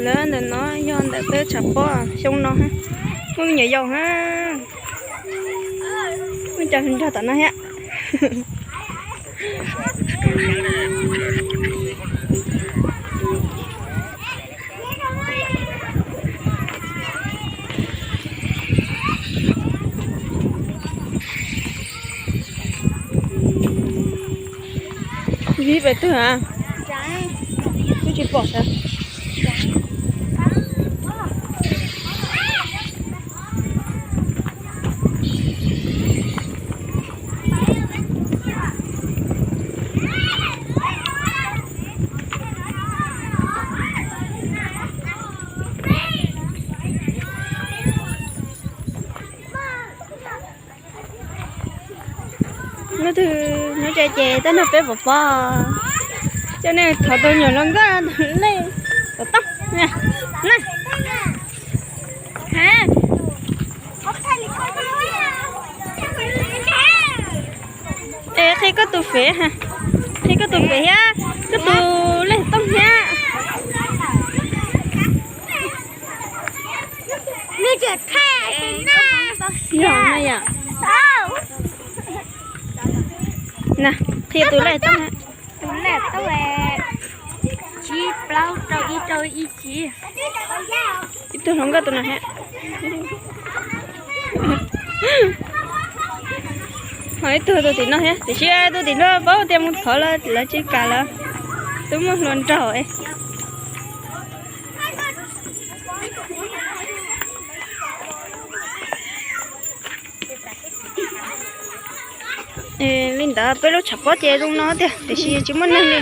Lawv ntawm no yog ntawm peb tshav pob xyoo no, muaj me nyuam yaus hab, muaj cov nrog tom no thiab. Vib pem twg a? Twb tsis pom sas. Hnub twg nyob tsev ces tab nrog peb pov pob, coj nej thov tus nyuam hluas nkauj tus lej tom tooj na. Es qhia koj tus fev, qhia koj tus fev thiab koj tus lej tooj thiab. Yog na yom. Na, qhia tus lej tooj. Tus lej tooj tsib plaub rau ib rau ib tsib. Ib tug hluas nkauj tus no thiab. Ho ib tug tus tim no thiab, tiam sis tus tim no paub tias mus thov lawv, lawv tsis kam lawm, twb muaj hluas nraug. Li ntawd peb lub tshav pob ces zoo no tiag, tiam sis tsis muaj neeg li.